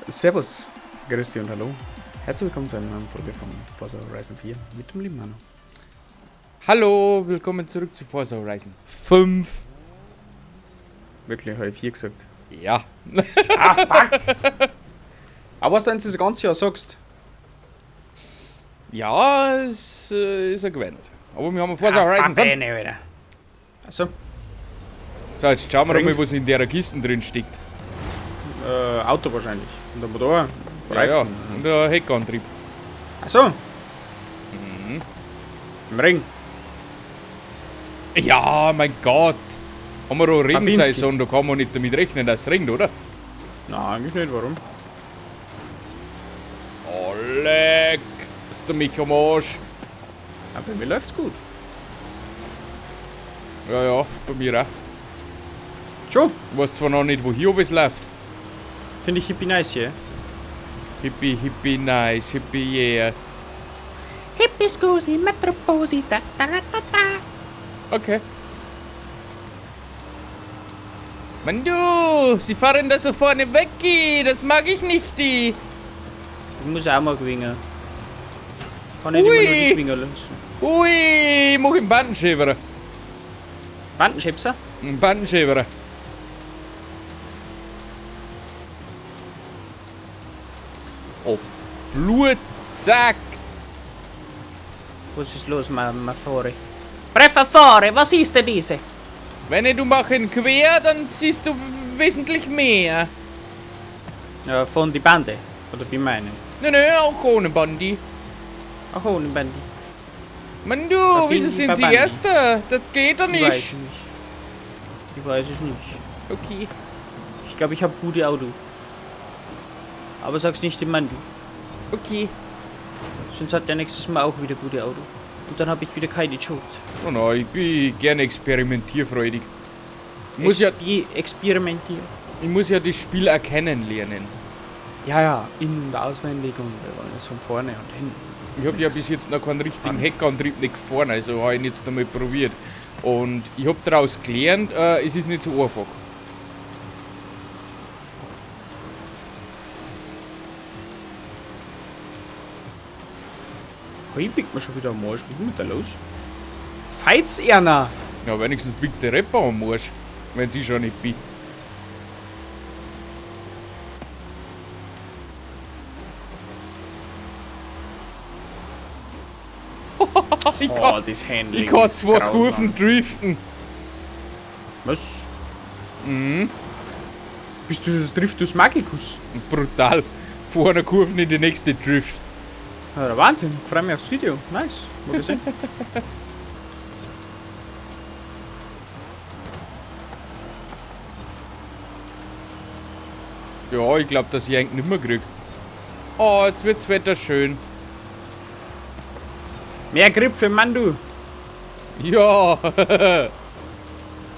Servus, grüß dich und hallo. Herzlich willkommen zu einer neuen Folge von Forza Horizon 4 mit dem lieben Manu. Hallo, willkommen zurück zu Forza Horizon 5. Wirklich, habe ich 4 gesagt. Ja. Ah, fuck! Aber was du jetzt das ganze Jahr sagst? Ja, es ist ja gewählt. Aber wir haben Forza Horizon 5. Alter. Achso. So, jetzt schauen wir Es mal, regnet. was in der Kiste drin steckt. Auto wahrscheinlich. Und der Motor. Ja, ja. Reifen. Und der Heckantrieb. Achso. Mhm. Im Ring. Ja, mein Gott. Haben wir auch Babinski. Regensaison, da kann man nicht damit rechnen, dass es regnet, oder? Nein, eigentlich nicht. Warum? Oh, leck. Ist der mich am Arsch. Ah, bei mir läuft's gut. Ja, ja, bei mir auch. Schon. Ich weiß zwar noch nicht, wo hier alles läuft. Finde ich hippie nice hier. Hippie, hippie, nice, hippie, yeah. Hippie scusi, metroposi, da da da da da. Okay. Mann, du, sie fahren da so vorne weg, das mag ich nicht, die. Ich muss auch mal gewinnen. Kann nicht immer nur Ui. die gewinnen lassen. Ui, ich mach einen Bandenschäberer. Bandenschäpser? Einen Bandenschäberer. Oh, Blutsack. Was ist los, ma, ma Fore? Prefafore, was ist denn diese? Wenn du machen quer, dann siehst du wesentlich mehr. Ja, von die Bande. Oder wie meine? Nö, nö, auch ohne Bandi. Auch ohne Bande. Mann, du, Babindi, wieso sind sie Babandi. Erster? Das geht doch Ich weiß nicht. es nicht. Ich weiß es nicht. Okay. Ich glaube, ich habe gute Auto. Aber sag's nicht dem Mandu. Okay. Sonst hat der nächstes Mal auch wieder gute Auto. Und dann habe ich wieder keine Chance. Oh nein, ich bin gerne experimentierfreudig. Ich muss ja, Experimentieren. ich muss ja das Spiel erkennen lernen. Ja, ja, in- und auswendig und wir wollen es von vorne und hinten. Ich habe ja bis jetzt noch keinen richtigen Gar nichts. Heckantrieb nicht gefahren, also habe ich ihn jetzt einmal probiert. Und ich habe daraus gelernt, es ist nicht so einfach. Hey, biegt man schon wieder am Arsch. Was ist denn mit da los? Feiz, Erna! Ja, wenigstens biegt der Rapper am Arsch, wenn sie schon nicht bin. Ich Oh, kann, das Handling ich kann ist zwei grausam. Kurven driften. Was? Mhm. Bist du das Driftus Magicus? Brutal. Vor einer Kurve in die nächste Drift. Ja, der Wahnsinn. Ich freue mich aufs Video. Nice. Mal gesehen. Ja, ich glaube, dass ich eigentlich nicht mehr krieg. Oh, jetzt wird's Wetter schön. Mehr Grip für Mandu. Ja.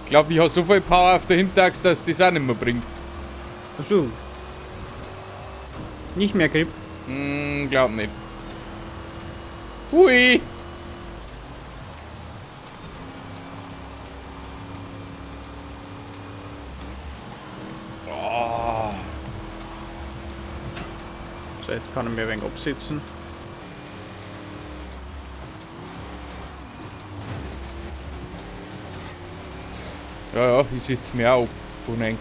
Ich glaube, ich habe so viel Power auf der Hinterachse, dass das auch nicht mehr bringt. Achso. Nicht mehr Grip. Hm, glaub nicht. Hui. Oh. So, jetzt kann ich mir ein wenig absitzen. Ja, ja, ich sitze mir auch von Enk.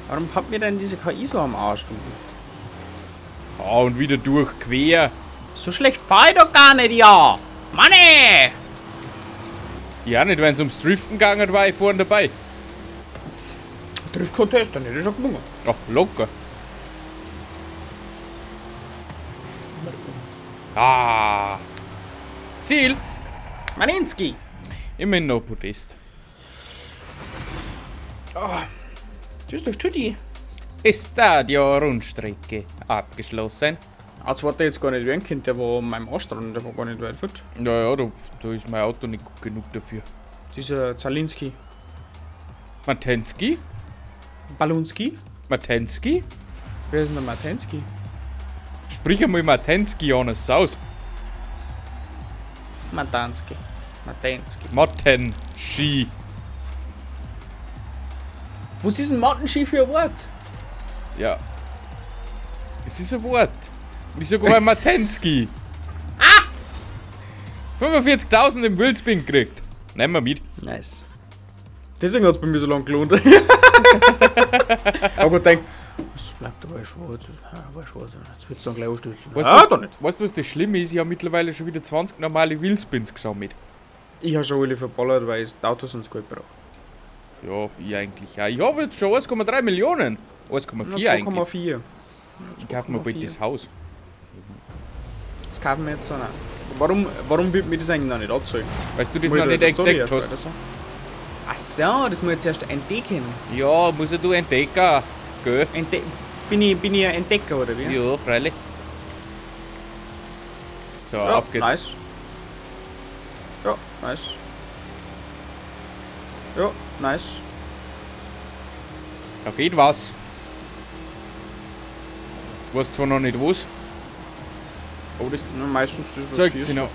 Warum hat mir denn diese KI so am Arsch, du? Ah, und wieder durch, quer. So schlecht fahr ich doch gar nicht, ja! Manni! Ja, nicht, wenn es ums Driften gegangen war, ich vorne dabei. Drift Contest, dann hätte ich schon gewonnen. Ach, locker. Ah. Ziel. Maninski! Immerhin noch Podest. Das ist doch Tutti. Estadio Rundstrecke abgeschlossen. Ah, zwar hat der jetzt gar nicht werden können, der war an meinem Arsch dran, der war gar nicht weit fort. Ja, ja, da ist mein Auto nicht gut genug dafür. Dieser Zalinski. Matenski? Balunski? Matenski? Wer ist denn der Matenski? Sprich einmal Matenski an, es aus. Matanski. Matenski. Matenski. Was ist ein Mountain-Ski für ein Wort? Ja. Es ist ein Wort. Und ich sogar ein Matenski. Ah! 45.000 im Wheelspin gekriegt. Nehmen wir mit. Nice. Deswegen hat es bei mir so lange gelohnt. Aber gut, denk, es bleibt dabei schwarz, aber schwarz, jetzt wird's dann gleich anstürzen. Weißt Ah, du, doch nicht. Weißt du, was das Schlimme ist? Ich habe mittlerweile schon wieder 20 normale Wheelspins gesammelt. Ich habe schon alle verballert, weil ich das Auto sonst gut brauche. Ja, ich eigentlich auch. Ich habe jetzt schon 1,3 Millionen. 1,4 eigentlich. 2,4. Ich kaufe mir bald das Haus. Das kaufen wir jetzt auch nicht. Warum wird mir das eigentlich noch nicht angezeigt? Weißt du das Muss noch ich nicht da die Story entdeckt erst hast? weiter? Ach so, das muss ich jetzt erst entdecken. Ja, muss ja du entdecken. Gell? Bin ich ein Entdecker oder wie? Ja, freilich. So, Ja, auf geht's. Nice. Ja, nice. Ja, nice. Da geht was. Ich weiß zwar noch nicht was. Aber das Na, meistens ist was zeigt fies. sich noch.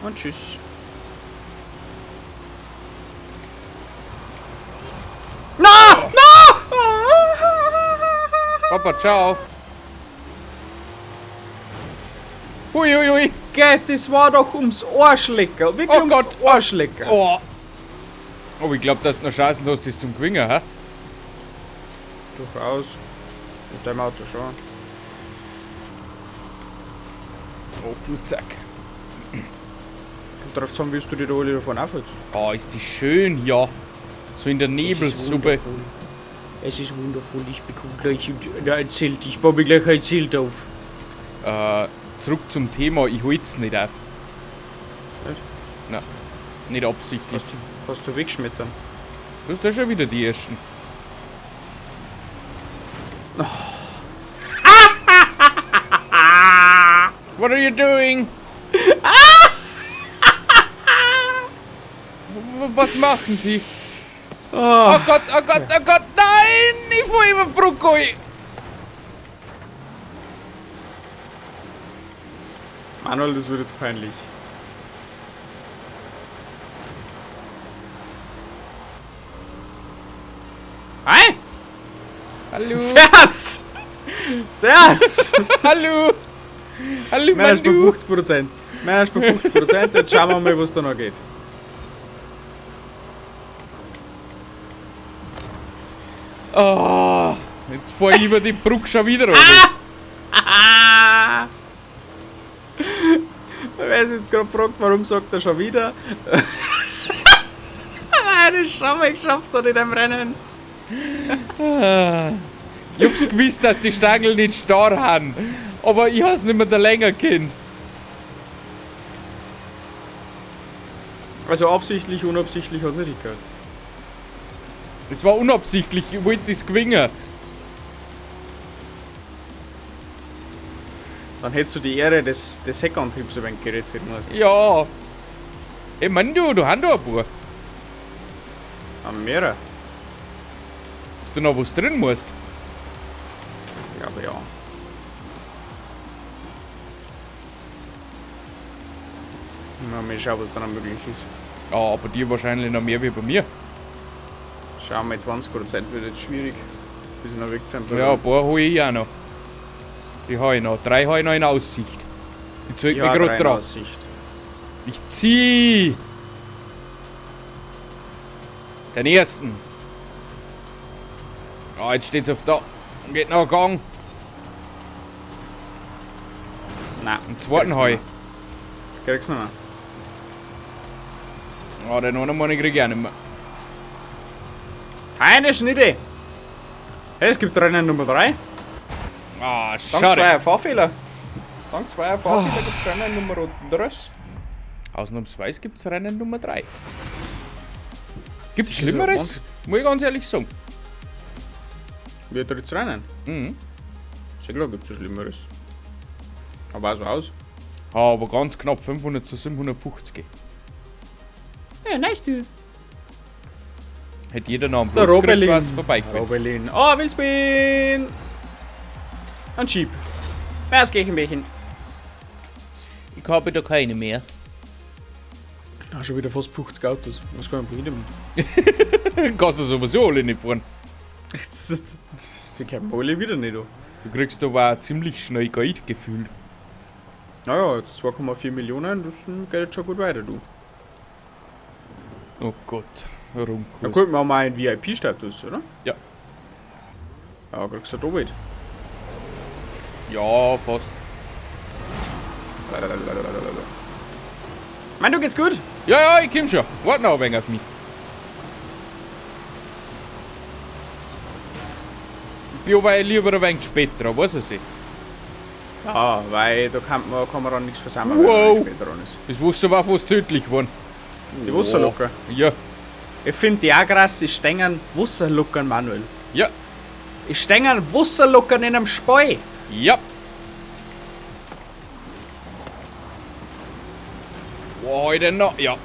Und tschüss. Na! Na! Papa, ciao. Hui, hui, hui. Gell, das war doch ums Arschlecker. Wirklich Oh ums Gott. Arschlecker. Oh. Aber ich glaub, dass du noch Chancen hast, das zum Gewinnen, hä? Durchaus. Mit deinem Auto schon. Oh, Blutsack. Kommt drauf zusammen, wie du dich da alle davon aufhältst. Oh, ist die schön, ja. So in der Nebelsuppe. Es ist wundervoll. Ich bekomme gleich ein Zelt. Ich baue mir gleich ein Zelt auf. Zurück zum Thema, ich hol's nicht auf. Nicht? Nein, nicht absichtlich. Hast du weggeschmettert? Du hast ja schon wieder die ersten. Oh. What are you doing? Was machen Sie? Oh. Oh Gott, oh Gott, oh Gott, nein! Ich fahr über Brücke! Manuel, das wird jetzt peinlich. Hi! Hallo! Servus! Servus! Hallo! Hallo, Meiner ist bei Mandu! 50%. Meiner ist bei 50%, jetzt schauen wir mal, was da noch geht. Oh, jetzt fahr ich über die Brücke schon wieder runter. Ah! Wer sich jetzt gerade fragt, warum sagt er schon wieder? Weil er das schon mal geschafft hat in dem Rennen. Ich hab's gewusst, dass die Stangen nicht starr haben. Aber ich hab's nicht mehr da länger kennt. Also absichtlich, unabsichtlich hat's nicht gehört. Es war unabsichtlich, ich wollte das gewinnen. Dann hättest du die Ehre des Heckantriebs ein wenig gerettet, musst. Ja. Ey, Mann, du hast da ein paar. Am mehrere. Hast du noch was drin musst? Ich glaube ja. Na, mal schauen, was da noch möglich ist. Ja, aber dir wahrscheinlich noch mehr wie bei mir. Schauen wir, 20% wird jetzt schwierig. Bis ich noch weg sind. Ja, ein paar hole ich auch noch. Die habe ich noch. 3 habe ich noch in Aussicht. Ich zeig ja, mich drei gerade in dran. Aussicht. Ich zieh! Den ersten. Ah, jetzt steht's auf da. Geht noch ein Gang. Nein. Den zweiten habe ich. Kriegst du nicht mehr. Ah, den anderen krieg ich auch nicht mehr. Keine Schnitte! Hey, es gibt Rennen Nummer 3. Ah, Dank schade. zweier Fahrfehler. Dank zweier Fahrfehler gibt's Rennen Nummer 3. Ausnahmsweise gibt's Rennen Nummer 3. Gibt's ist Schlimmeres? Muss ich ganz ehrlich sagen. Wie drittes Rennen? Mhm. Sehr klar gibt's Schlimmeres. Aber auch so aus. Ah, aber ganz knapp 500 zu 750. Ja, nice, du. Hätte jeder noch einen Der Platz gekriegt, Robelin. wär's vorbei gewesen. Robelin. Oh, Wildspin! Ein Jeep. Was geht ein bisschen? Ich habe da keine mehr. Ah, schon wieder fast 50 Autos. Was kann ich denn damit? Kannst du sowieso alle nicht fahren. Die kommen alle wieder nicht an. Du kriegst aber auch ziemlich schnell Geld gefühlt. Naja, jetzt 2,4 Millionen, das geht schon gut weiter, du. Oh Gott, Rundkurs. Na gut, wir haben auch einen VIP-Status, oder? Ja. Ja, kriegst du doppelt. Ja, fast. Mein, du geht's gut? Ja, ja, ich komm schon. Warte noch ein wenig auf mich. Ich bin aber lieber ein wenig später dran, weiß ich nicht. Ja, weil da kann man dann nichts versammeln, Wow. wenn man später dran ist. Das Wasser war fast tödlich geworden. Die Wasserlocker. Ja, Ich finde die auch krass, es stehen Wasserlockern, Manuel. ja, Es stehen Wasserlockern in einem Spei. ja. Wo hab ich denn noch? Ja.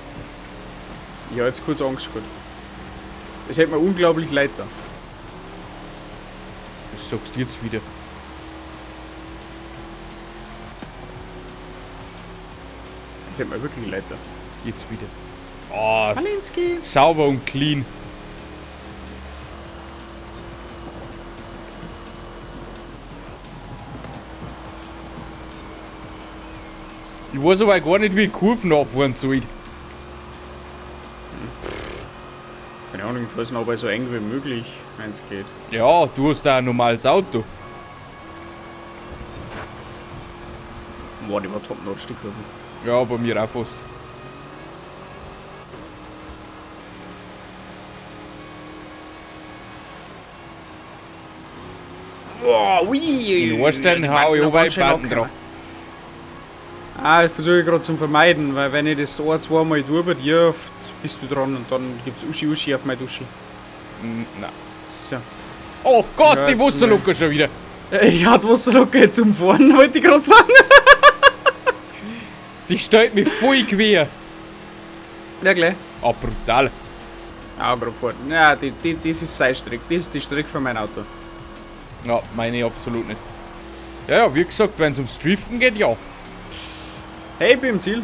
Ich hab jetzt kurz Angst gehabt. Es hätte mir unglaublich leid da. Was sagst du jetzt wieder? Es hätte mir wirklich leid da. Jetzt wieder. Ah, Malinski. sauber und clean. Ich weiß aber gar nicht, wie ich Kurven nachfahren soll. Keine Ahnung, ich weiß noch, aber so eng wie möglich, wenn es geht. Ja, du hast da ein normales Auto. Boah, die war top notch, die Kurve. Ja, bei mir auch fast. Boah, ui. In Ohrstein hau ich aber Button drauf. Ah, ich versuche gerade zum Vermeiden, weil wenn ich das ein, zweimal tue bei dir, bist du dran und dann gibt's Uschi Uschi auf meine Dusche. Nein. So. Oh Gott, Ja, die jetzt Wasserlucker schon wieder. Ja, die Wasserlocke jetzt umfahren, wollte ich gerade sagen. Die stellt mich voll quer. Ja, gleich. Ah, brutal. Ah, gerade fort. Ja, das ist sein Strick. Das ist die Strick für mein Auto. Ja, meine absolut nicht. Ja, ja, wie gesagt, wenn es ums Driften geht, ja. Hey, ich bin im Ziel.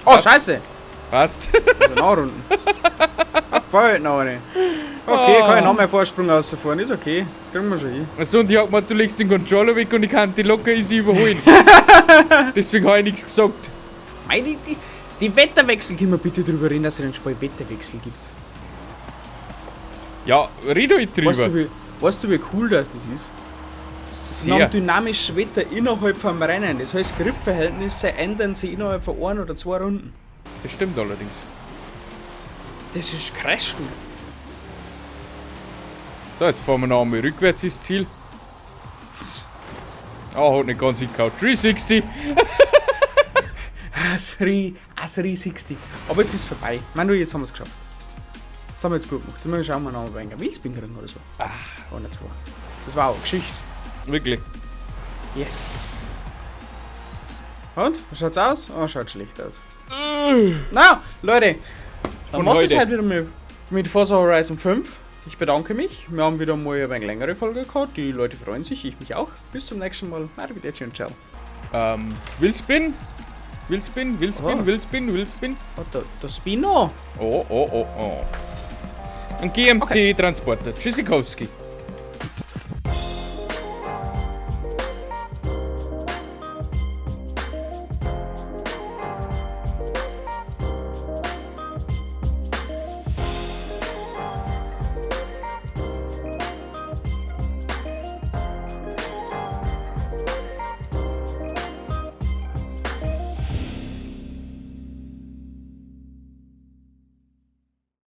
Oh, Was? scheiße. Passt. Also noch Runden. Ah, fehlt noch eine. Okay, kann ich noch mehr Vorsprung rausfahren. Ist okay. Das kriegen wir schon hin. Achso, und ich hab gemeint, du legst den Controller weg und ich kann die locker easy überholen. Deswegen habe ich nichts gesagt. Mei, die Wetterwechsel, können wir bitte drüber reden, dass es einen Spiel Wetterwechsel gibt. Ja, red halt drüber. Weißt du, wie cool das ist? Sehr. Wir haben dynamisches Wetter innerhalb vom Rennen. Das heißt, Gripverhältnisse ändern sich innerhalb von 1 oder 2 Runden. Das stimmt allerdings. Das ist krass, du. So, jetzt fahren wir noch einmal rückwärts ins Ziel. Ah, hat nicht ganz hingehauen. 360. 360. Aber jetzt ist es vorbei. Manu, jetzt haben wir es geschafft. Das haben wir jetzt gut gemacht. Dann schauen wir noch, ob wir einen Wheelspin kriegen oder so. Ah. Oder zwei. Das war auch eine Geschichte. Wirklich. Yes. Und? Wie schaut's aus? Oh, schaut schlecht aus. Na, Leute, dann Von war's das heute. halt wieder mit Forza Horizon 5. Ich bedanke mich. Wir haben wieder mal eine längere Folge gehabt. Die Leute freuen sich, ich mich auch. Bis zum nächsten Mal. Arrivederci und ciao. Wheelspin? Wheelspin, Wheelspin, Oh. Wheelspin, Wheelspin. Oh, der Spino. Oh, oh, oh, oh. Ein GMC Transporter. Tschüssikowski.